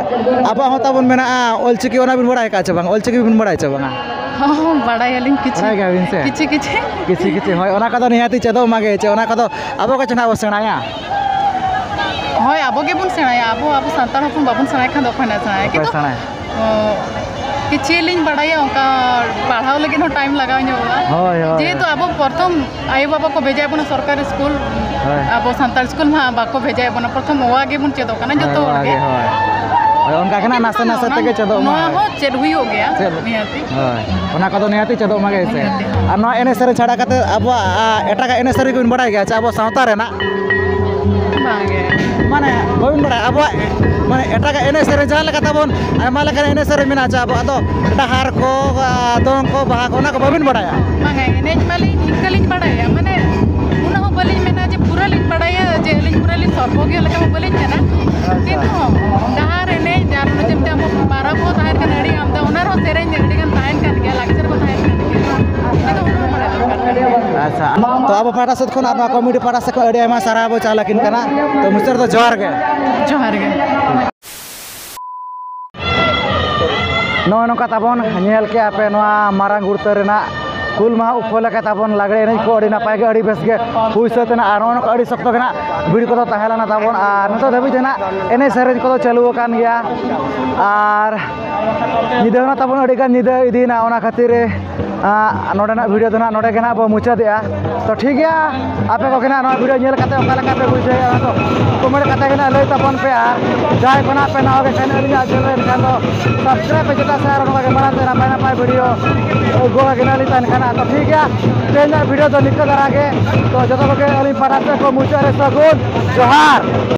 ᱟᱵᱚᱣᱟᱜ ᱦᱚᱸ ᱛᱟᱵᱚᱱ ᱢᱮᱱᱟᱜᱼᱟ ᱚᱞᱪᱤᱠᱤ, ᱚᱱᱟ ᱵᱤᱱ ᱵᱟᱲᱟᱭ ᱟᱠᱟᱫᱼᱟ ᱪᱮ ᱵᱟᱝ? ᱚᱞᱪᱤᱠᱤ ᱵᱤᱱ ᱵᱟᱲᱟᱭᱟ ᱪᱮ ᱵᱟᱝᱟ? ᱦᱚᱸ, ᱵᱟᱲᱟᱭᱟᱞᱤᱧ ᱠᱤᱪᱷᱩ᱾ ᱵᱟᱲᱟᱭ ᱜᱮᱭᱟᱵᱤᱱ ᱥᱮ? ᱠᱤᱪᱷᱩ, ᱠᱤᱪᱷᱩ᱾ ᱠᱤᱪᱷᱩ, ᱠᱤᱪᱷᱩ, ᱦᱳᱭ, ᱚᱱᱟ ᱠᱚᱫᱚ ᱱᱤᱦᱟᱹᱛᱤ ᱪᱮᱫᱚᱜ ᱢᱟᱜᱮ, ᱪᱮ ᱚᱱᱟ ᱠᱚᱫᱚ ᱟᱵᱚ ᱜᱮ ᱪᱮ ᱱᱟᱦᱟᱜ ᱵᱚ ᱥᱮᱬᱟᱭᱟ᱾ ᱦᱳᱭ, ᱟᱵᱚ ᱜᱮᱵᱚᱱ ᱥᱮᱬᱟᱭᱟ᱾ ᱟᱵᱚ, ᱟᱵᱚ ᱥᱟᱱᱛᱟᱲ ᱦᱚᱯᱚᱱ ᱵᱟᱵᱚᱱ ᱥᱮᱬᱟᱭ ᱠᱷᱟᱱ ᱫᱚ ᱚᱠᱚᱭ ᱱᱟᱦᱟᱜ ᱥᱮᱬᱟᱭᱟ? ᱚᱠᱚᱭ ᱠᱤᱱᱛᱩ ᱥᱮᱬᱟᱭᱟ? ᱚ, ᱠᱤᱪᱷᱤ ᱞᱤᱧ ᱵᱟᱲᱟᱭᱟ, ᱚᱱᱠᱟ ᱯᱟᱲᱦᱟᱣ ᱞᱟᱹᱜᱤᱫ ᱦᱚᱸ time ᱞᱟᱜᱟᱣ ᱧᱚᱜᱚᱜᱼᱟ᱾ ᱦᱳᱭ, ᱦᱳᱭ, ᱡᱮᱦᱮᱛᱩ ᱦᱳᱭ᱾ ᱟᱵᱚ ᱯᱨᱚᱛᱷᱚᱢ ᱟᱭᱳ ᱵᱟᱵᱟ ᱠᱚ ᱵᱷᱮᱡᱟᱭᱮᱫ ᱵᱚᱱᱟ ᱥᱚᱨᱠᱟᱨᱤ ᱥᱠᱩᱞ, ᱦᱳᱭ᱾ ᱟᱵᱚ ᱥᱟᱱᱛᱟᱲ ᱥᱠᱩᱞ ᱢᱟ ᱵᱟᱠᱚ ᱵᱷᱮᱡᱟᱭᱮᱫ ᱵᱚᱱᱟ, ᱯᱨᱚᱛᱷᱚᱢ ᱚᱣᱟ ᱜᱮᱵᱚᱱ ᱪᱮᱫᱚᱜ ᱠᱟᱱᱟ ᱦᱳᱭ, ᱡᱚᱛᱚ ᱦᱚᱲ ᱚᱣᱟ ᱜᱮ᱾ ᱜᱮ, ᱦᱳᱭ᱾ ᱦᱳᱭ, ᱚᱱᱠᱟ ᱜᱮ ᱱᱟᱜ ᱱᱟᱥᱮ ᱠᱤᱱᱛᱩ ᱱᱟᱥᱮ ᱱᱚᱣᱟ, ᱛᱮᱜᱮ ᱪᱮᱫᱚᱜ ᱢᱟ᱾ ᱱᱚᱣᱟ ᱦᱚᱸ ᱪᱮᱫ ᱦᱩᱭᱩᱜ ᱜᱮᱭᱟ, ᱪᱮᱫ? ᱱᱤᱦᱟᱹᱛᱤ᱾ ᱦᱳᱭ, ᱚᱱᱟ ᱠᱚᱫᱚ ᱱᱤᱦᱟᱹᱛᱤ ᱪᱮᱫᱚᱜ ᱢᱟ ᱜᱮ, ᱦᱮᱸ ᱥᱮ? ᱱᱤᱦᱟᱹᱛᱤ᱾ ᱟᱨ ᱱᱚᱣᱟ ᱮᱱᱮᱡ ᱥᱮᱨᱮᱧ ᱪᱷᱟᱰᱟ ᱠᱟᱛᱮ ᱟᱵᱚᱣᱟᱜ, ᱟ, ᱮᱴᱟᱜᱟᱜ ᱮᱱᱮᱡ ᱥᱮᱨᱮᱧ ᱠᱚᱵᱤᱱ ᱵᱟᱲᱟᱭ ᱜᱮᱭᱟ ᱪᱮ, ᱟᱵᱚ ᱥᱟᱶᱛᱟ ᱨᱮᱱᱟᱜ? ᱵᱟᱝᱜᱮ᱾ ᱢᱟᱱᱮ ᱵᱟᱹᱵᱤᱱ ᱵᱟᱲᱟᱭᱟ ᱟᱵᱚᱣᱟᱜ, ᱢᱟᱱᱮ ᱮᱴᱟᱜᱟᱜ ᱮᱱᱮᱡ ᱥᱮᱨᱮᱧ ᱡᱟᱦᱟᱸ ᱞᱮᱠᱟ ᱛᱟᱵᱚᱱ ᱟᱭᱢᱟ ᱞᱮᱠᱟᱱ ᱮᱱᱮᱡ ᱥᱮᱨᱮᱧ ᱢᱮᱱᱟᱜᱼᱟ, ᱪᱮ ᱟᱵᱚᱣᱟᱜ ᱫᱚ ᱰᱟᱦᱟᱨ ᱠᱚ, ᱟ, ᱫᱚᱝ ᱠᱚ, ᱵᱟᱦᱟ ᱠᱚ, ᱚᱱᱟ ᱠᱚ ᱵᱟᱹᱵᱤᱱ ᱵᱟᱲᱟᱭᱟ? ᱵᱟᱝᱟ, ᱮᱱᱮᱡ ᱢᱟᱞᱤᱧ ᱤᱱᱠᱟᱹ ᱞᱤᱧ ᱵᱟᱲᱟᱭᱟ, ᱢᱟᱱᱮ ᱩᱱᱟᱹᱜ ᱦᱚᱸ ᱵᱟᱹᱞᱤᱧ ᱢᱮᱱᱟ ᱡᱮ ᱯᱩᱨᱟᱹ ᱞᱤᱧ ᱵᱟᱲᱟᱭᱟ, ᱡᱮ ᱟᱹᱞᱤᱧ ᱯᱩᱨᱟᱹ ᱞᱤᱧ ᱥᱚᱨᱵᱚᱜᱤᱭᱚ ᱞᱮᱠᱟ ᱦᱚᱸ ᱵᱟᱹᱞᱤᱧ ᱢᱮᱱᱟ᱾ ᱟᱪᱪᱷᱟ᱾ ᱠᱤᱱᱛᱩ ᱦᱚᱸ ᱰᱟᱦᱟᱨ ᱮᱱᱮᱡ, ᱡᱟᱦᱟᱸ ᱡᱮᱢᱛᱮ ᱟᱵᱚ ᱯᱟᱨᱟᱵᱽ ᱦᱚᱸ ᱛᱟᱦᱮᱱ ᱠᱟᱱᱟ ᱟᱹᱰᱤ ᱟᱢᱫᱟ, ᱚᱱᱟ ᱨᱮᱦᱚᱸ ᱥᱮᱨᱮᱧ ᱟᱹᱰᱤ ᱜᱟᱱ ᱛᱟᱦᱮᱱ ᱠᱟᱱ ᱜᱮᱭᱟ, ᱞᱟᱠᱪᱟᱨ ᱠᱚ ᱛᱟᱦᱮᱱ ᱠᱟᱱ ᱜᱮᱭᱟ᱾ ᱟᱪᱪᱷᱟ, ᱛᱚ ᱟᱵᱚ ᱯᱟᱦᱴᱟ ᱥᱮᱫ ᱠᱷᱚᱱ ᱟᱨ ᱱᱚᱣᱟ ᱠᱚᱢᱤᱴᱤ ᱯᱟᱦᱴᱟ ᱥᱮᱫ ᱠᱷᱚᱱ ᱟᱹᱰᱤ ᱟᱭᱢᱟ ᱥᱟᱨᱦᱟᱣ ᱵᱚ ᱪᱟᱞ ᱟᱹᱠᱤᱱ ᱠᱟᱱᱟ᱾ ᱛᱚ ᱢᱩᱪᱟᱹᱫ ᱨᱮᱫᱚ ᱡᱚᱦᱟᱨ ᱜᱮ᱾ ᱡᱚᱦᱟᱨ ᱜᱮ᱾ ᱱᱚᱜᱼᱚᱭ ᱱᱚᱝᱠᱟ ᱛᱟᱵᱚᱱ ᱧᱮᱞ ᱠᱮᱜᱼᱟ ᱯᱮ ᱱᱚᱣᱟ ᱢᱟᱨᱟᱝ ᱜᱩᱲᱛᱟᱹ ᱨᱮᱱᱟᱜ ᱦᱩᱞ ᱢᱟᱦᱟ ᱩᱯᱚᱞᱚᱠᱠᱷᱮ ᱛᱟᱵᱚᱱ ᱞᱟᱜᱽᱲᱮ ᱮᱱᱮᱡ ᱠᱚ ᱟᱹᱰᱤ ᱱᱟᱯᱟᱭ ᱜᱮ, ᱟᱹᱰᱤ ᱵᱮᱥ ᱜᱮ ᱦᱩᱭ ᱥᱟᱹᱛ ᱮᱱᱟ᱾ ᱟᱨ ᱱᱚᱜᱼᱚ ᱱᱚᱝᱠᱟ ᱟᱹᱰᱤ ᱥᱚᱠᱛᱚ ᱜᱮ ᱱᱟᱜ ᱵᱷᱤᱲ ᱠᱚᱫᱚ ᱛᱟᱦᱮᱸ ᱞᱮᱱᱟ ᱛᱟᱵᱚᱱ, ᱟᱨ ᱱᱤᱛᱚᱜ ᱫᱷᱟᱹᱵᱤᱡ ᱛᱮ ᱱᱟᱜ ᱮᱱᱮᱡ ᱥᱮᱨᱮᱧ ᱠᱚᱫᱚ ᱪᱟᱹᱞᱩ ᱟᱠᱟᱱ ᱜᱮᱭᱟ᱾ ᱟᱨ ᱧᱤᱫᱟᱹ ᱦᱚᱸ ᱛᱟᱵᱚᱱ ᱟᱹᱰᱤ ᱜᱟᱱ ᱧᱤᱫᱟᱹ ᱤᱫᱤᱭᱮᱱᱟ, ᱚᱱᱟ ᱠᱷᱟᱹᱛᱤᱨ ᱨᱮ ᱟᱸ, ᱱᱚᱰᱮᱱᱟᱜ ᱵᱷᱤᱰᱤᱭᱳ ᱫᱚ ᱱᱟᱜ ᱱᱚᱰᱮ ᱜᱮ ᱱᱟᱜ ᱵᱚ ᱢᱩᱪᱟᱹᱫᱮᱜᱼᱟ᱾ ᱛᱚ ᱴᱷᱤᱠ ᱜᱮᱭᱟ, ᱟᱯᱮ ᱠᱚᱜᱮ ᱱᱟᱜ ᱱᱚᱣᱟ ᱵᱷᱤᱰᱤᱭᱳ ᱧᱮᱞ ᱠᱟᱛᱮ ᱚᱠᱟ ᱞᱮᱠᱟ ᱯᱮ ᱵᱩᱡᱷᱟᱹᱣᱮᱫᱼᱟ, ᱚᱱᱟ ᱫᱚ ᱠᱚᱢᱮᱱᱴ ᱠᱟᱛᱮ ᱜᱮ ᱱᱟᱜ ᱞᱟᱹᱭ ᱛᱟᱵᱚᱱ ᱯᱮ᱾ ᱟᱨ ᱡᱟᱦᱟᱸᱭ ᱠᱚ ᱱᱟᱜ ᱯᱮ ᱱᱟᱣᱟ ᱜᱮ ᱠᱷᱟᱱ ᱟᱹᱞᱤᱧᱟᱜ ᱪᱮᱱᱮᱞ ᱨᱮ ᱮᱱᱠᱷᱟᱱ ᱫᱚ ᱥᱟᱵᱥᱠᱨᱟᱭᱤᱵᱽ ᱯᱮ, ᱪᱮᱫᱟᱜ ᱥᱮ ᱟᱨᱚ ᱱᱚᱝᱠᱟ ᱜᱮ ᱢᱟᱲᱟᱝ ᱛᱮ ᱱᱟᱯᱟᱭ ᱱᱟᱯᱟᱭ ᱵᱷᱤᱰᱤᱭᱳ ᱟᱹᱜᱩ ᱟᱹᱵᱤᱱᱟᱞᱤᱧ ᱛᱟᱦᱮᱱ ᱠᱟᱱᱟ᱾ ᱛᱚ ᱴᱷᱤᱠ ᱜᱮᱭᱟ, ᱛᱮᱦᱮᱧᱟᱜ ᱵᱷᱤᱰᱤᱭᱳ ᱫᱚ ᱱᱤᱝᱠᱟᱹ ᱫᱷᱟᱨᱟ ᱜᱮ᱾ ᱛᱚ ᱡᱚᱛᱚ ᱠᱚᱜᱮ ᱟᱹᱞᱤᱧ ᱯᱟᱦᱴᱟ ᱥᱮᱫ ᱠᱷᱚᱱ ᱢᱩᱪᱟᱹᱫ ᱨᱮ ᱥᱟᱹᱜᱩᱱ ᱡᱚᱦᱟᱨ᱾